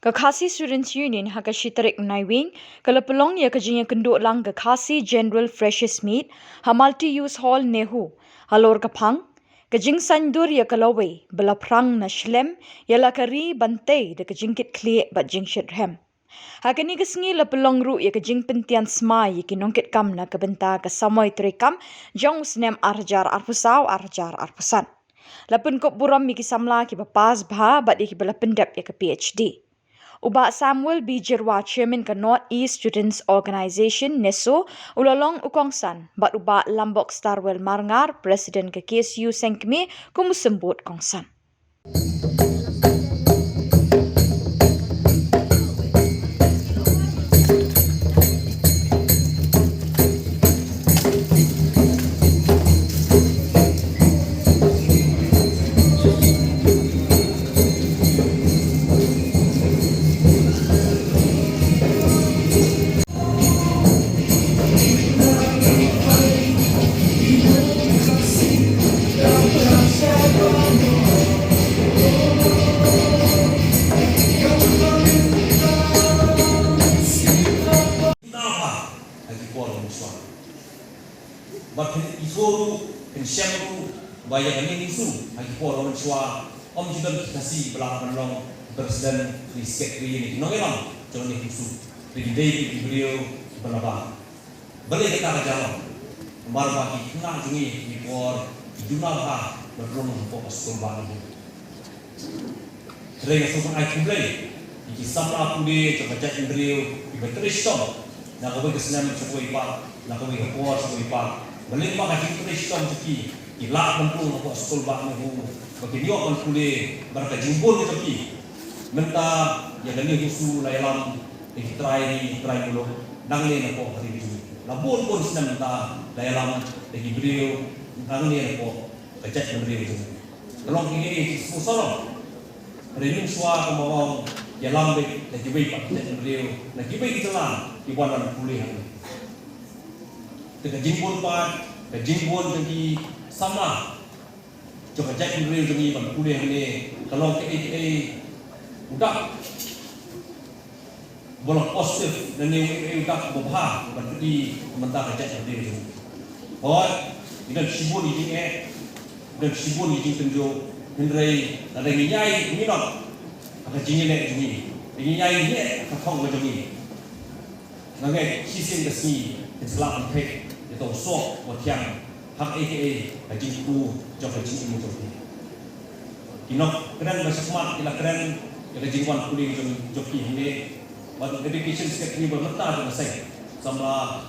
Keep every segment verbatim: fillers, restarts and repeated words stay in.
Ka Khasi Students Union ha ka shi tarik Naiwieng ka la pynlong ïa ka jingïakynduh lang ka Khasi General Freshers Meet ha Multi Use Hall NEHU halor ka phang ka jingsaindur ïa ka lawei ba la phrang na shlem ïa la ka ri ban tei da ka jingkitkhlieh bad jingshitrhem. Ha kane ka sngi la pynlong ruh ïa ka jingpyntian smai ïa ki nongkitkam na ka bynta ka samoi treikam jong u snem ar hajar arphew saw ar hajar arphew san. La pynkup burom ïa ki samla kiba pass bha bad ïa kiba la pyndep ïa ka P H D. U Bah Samuel B Jyrwa, Chairman ka North East Students Organisation, NESO, u la long u kongsan bad u Bah Lambok Starwell Marngar, President ka K S U Seng Kmie, kum u symbud kongsan. Naba ha ki por mynshuwa. Bad phin ithuh ruh, phin shem ruh ba ïa kane ka issue ha ki por mynshuwa ym ju don ki Khasi ba la hap ban long president ne secretary ne ki nongïalam jong kane ka issue. Te ki dei ki briew ba la bam. Balei kata ka jia long? Namar ba ki khynnah jong ngi ha kine ki por ki duna bha ban rung hapoh ka skulbah. Hynrei nga sngewbha ai khublei ïa ki samla pule jong ka jaitbynriew kiba trei shitom na kawei ka snem sha kawei pat, na kawei ka por sha kawei pat. Balei ba ka jingtrei shitom jong ki, ki lah ban rung hapoh skulbah NEHU ba kin ïoh ban pule bad ka jingbun jong ki. Mynta ïa kane ka issue la ïalam da ki trai ri trai muluk nangne napoh ka ri jong ngi. La bun bun snem mynta la ïalam da ki briew nangne napoh ka jaitbynriew jong ngi. Ka long kine ki sngewsarong. Hynrei mynshuwa kumba ong ïalam beit da kiwei pat ki jaitbynriew na kiwei ki jylla ki wan ban pule hangne. Te ka jingbun pat ka jingbun jong ki samla jong ka jaitbynriew jong ngi ban pule hangne ka long kaei kaei u dak ba long positive, lane u ïoh u dak ba bha ban pyni na ka bynta ka jaitbynriew jong ngi. Hooid, ngi don shibun ki jingeh, ngi don shibun ki jingtynjuh, hynrei lada ngi ïai minot ha ka jingïaleh jong ngi, lada ngi ïai leh ha ka thong ka jong ngi, nga ngeit shisien ka sngi kin sa lah ban peit ïa uto u soh ba thiang ha kaei kaei ka jingkyrkhu jong ka jingim jong phi. Ki nongkren ba shakhmat ki la kren ïa ka jingwan pule jong, jong phi hangne. Bad ka Education Secretary ba mynta jong ka seng, samla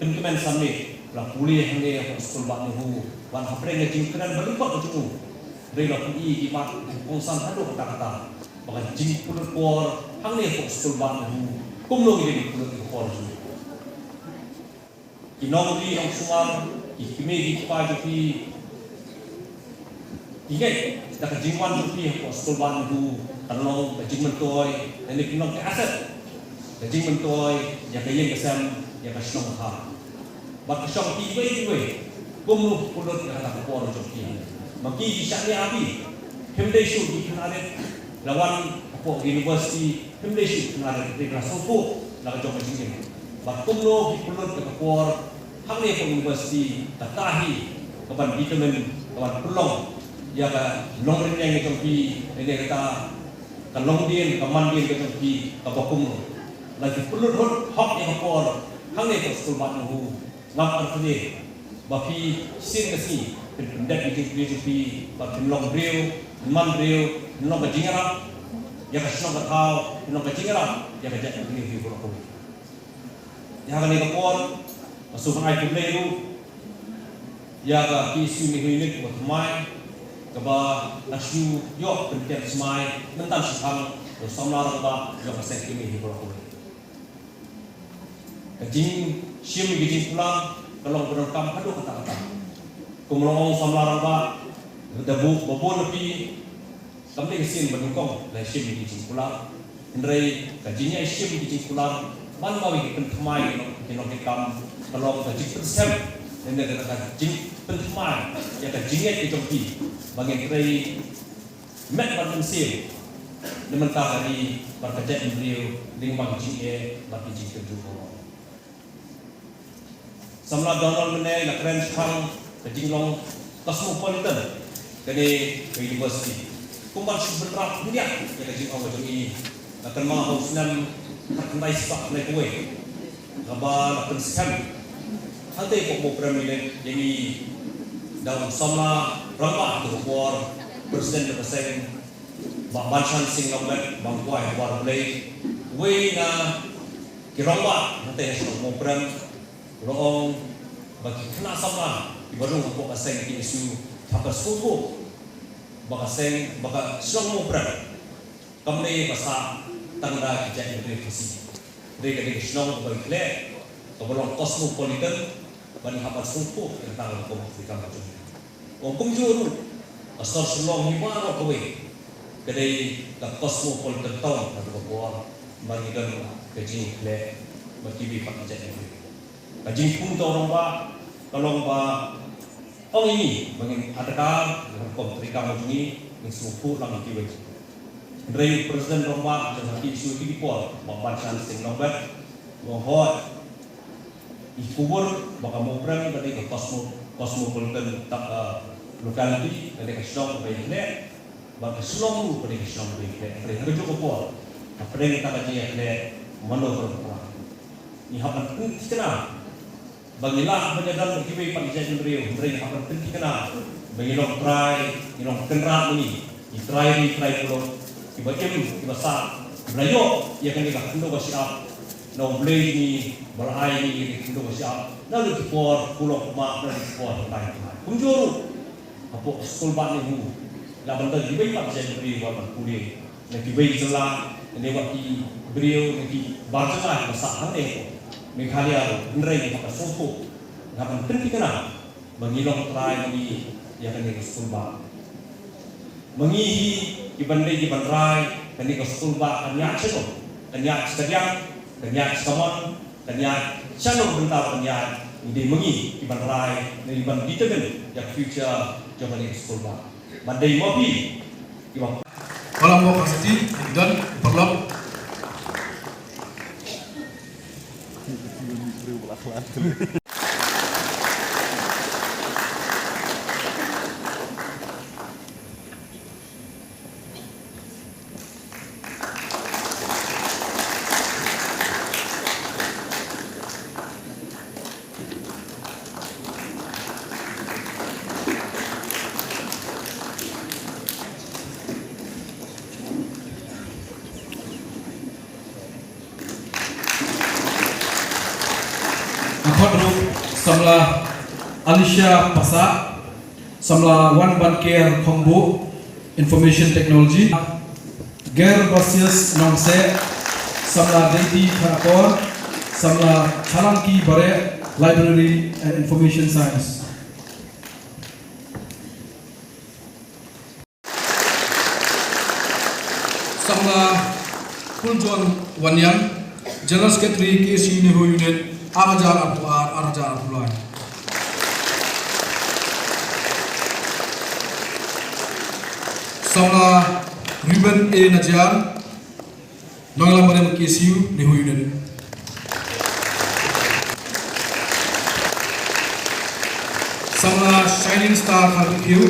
Pynkmen Sangeh, la pule hangne ha skulbah NEHU. Bad hapdeng ka jingkren ba lyngkot ka jong u, hynrei la pyni ki mat kongsan haduh katta katta ba ka jingpynlut por hangne ha skulbah NEHU kumno ngi dei ban pynlut ïa ka por jong ngi. Ki nongri nongsumar, ki kmie ki kpa jong phi, ki ngeit da ka jingwan jong phi hapoh skulbah NEHU kan long ka jingmyntoi, lane kan long ka asset, ka jingmyntoi ïa ka ïing ka sem, ïa ka shnong ka thaw. Bad ka shong kiwei kiwei kumno pynlut ïa kata ka por jong phi. Ma ki ki shah niah ha phi, phim dei shuh ki khynnah rit la wan hapoh ka university, phim dei shuh ki khynnah rit, hynrei ka la sngewthuh la ka jong ka jingim. Bad kumno phi pynlut ïa ka por hangne hapoh university, kata hi kaban determine, kaban pynlong ïa ka longrynïeng ka jong phi, lane kata ka longdien ka mandien ka jong phi kaba kumno. Lada phi pynlut hok ïa ka por hangne hapoh skulbah NEHU, ngam artatien ba phi shisien ka sngi phin pyndep ïa ka jingkyrkhu jong phi ba phin long briew, phin man briew, phin long ka jingïarap ïa ka shnong ka thaw, phin long ka jingïarap ïa ka jaitbynriew hi baroh kawei. Ïa kane ka por nga sngewbha ban ai khublei ruh ïa ka K S U NEHU Unit kaba thymmai, kaba la shu ïoh pyntian smai mynta shaphang u samla rangbah jong ka seng kmie hi baroh kawei. Ka jingshim ïa ka jingkular ka long ba donkam haduh katta katta. Kum la ong u samla rangbah, da bun, ba bun na phi kam dei ka sien ba nyngkong la shim ïa ka jingkular. Hynrei ka jingïashim ïa ka jingkular man ba ïa ka pynthymmai ïa ki nongkitkam ka long ka jingpynsem, lane ka jingpynthymmai ïa ka jingngeit ka jong phi ba ngin trei met bad mynsiem Namar ka dei bad ka jaitbynriew lyngba ka jingeh bad ka jingkyrduh. Samla Donald mynne la kren shaphang ka jinglong cosmopolitan kane ka university. Kumba shu bynrap khyndiat ïa ka jingong ka jong i, la kynmaw ha u snem khatkhyndai spah khyndai phew wei, kaba la pynskhem hangtei hapoh Mawprem Unit ïa ngi da u samla rangbah ha ka por, President ka seng, Bah Banshan Sing Nongbet, ba ngi kwah ban ïa u Blei, uwei na ki rangbah hangtei ha shnong Mawprem, u la ong ba ki khynnah samla kiba rung hapoh ka seng K S U, hap ban sngewthuh ba ka seng, ba ka shnong Mawprem kam dei ba sah tang da ki jaitbynriew Khasi. Hynrei ka dei ka shnong kaba khleh, kaba long cosmopolitan, ba ngi hap ban sngewthuh ïa kata ka rukom treikam ka jong ngi. Ong kumjuh ruh, ka sor Shillong hi baroh kawei ka dei ka cosmopolitan town ha kaba por, ba ngi don ka jingkhleh bad kiwei pat ki jaitbynriew. Ka jingpynpaw rangbah ka long ba ong ïa ngi ba ngin adkar ïa ka rukom treikam jong ngi, ngin sngewthuh lang ïa kiwei. Hynrei u President rangbah jong ka K S U ha kine ki por, Bah Banshan Sing Nongbet, u ong hooid, ngi kubur ba ka Mawprem ka dei ka cosmo-, cosmopolitan, uh, locality, ka dei ka shnong kaba ïakhleh, ba ka Shillong ruh ka dei ka shnong kaba ïakhleh. Hynrei ha kajuh ka por, hapdeng kata ka jingïakhleh, mano ka rukom. Ngi hap ban pynthikna ba ngi lah ban ïadon bad kiwei pat ki jaitbynriew, hynrei ngi hap ban pynthikna ba ngi long trai, ngi long kynrad ma ngi, ngi trai ri trai muluk, kiba im kiba sah, kiba la ïoh ïa kane ka khyndew ba shyiap na U Blei jong ngi, ba la ai ïa ngi ka khyndew ba shyiap na ki por kulmar, na ki por khyndai khyndai. Kumjuh ruh hapoh skulbah NEHU, lah ban don kiwei pat ki jaitbynriew ban pule. Na kiwei ki jylla, na kiwei ki briew, na ki bar jylla kiba sah hangne hapoh Meghalaya ruh, hynrei ngi hap ban sngewthuh, ngi hap ban pynthikna ba ngi long trai ma ngi ïa kane ka skulbah. Ma ngi hi kiban dei kiban rai, kane ka skulbah kan ïaid shano, kan ïaid shakadiang, kan ïaid shakamon, kan ïaid shano, bynta kan ïaid, ngi dei ma ngi kiban rai, ngi ban determine ïa ka future jong kane ka skulbah. Ban dei ma phi kiba. Ka long bok ka sati, ki don, paralok. Ka khot ruh samla Alicia Passah, samla Wanbanker Khongbuh, Information Technology, Gervasius Nongseh, samla Deiti Kharkor, samla Chalangki Bareh, Library and Information Science. Samla Puljohn Wanniang, General Secretary K S U NEHU Unit, ar hajar arphew ar, ar hajar arphew lai. Samla Reuben A Najiar, Nongïalam Barim K S U NEHU Unit. Samla Shining Star Kharkhiu,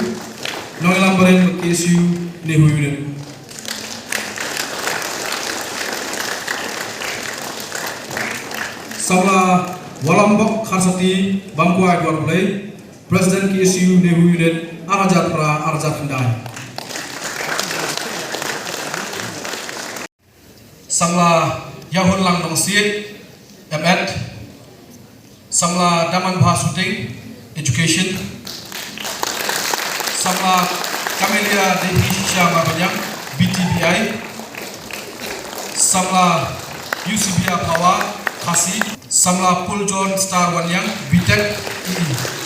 Nongïalam Barim K S U NEHU Unit. Samla Walambok Kharsati Bamkwai Dwarblei, President K S U NEHU Unit, ar hajar phra, ar hajar khyndai. Samla Yahunlang Nongsiej, M Ed. Samla Damanbha Suting, Education. Samla Camelia Dehi Shisha Marbaniang, B T B I. Samla Eusebia Phawa, Khasi. Samla Puljohn Star Wanniang, B Tech, E E.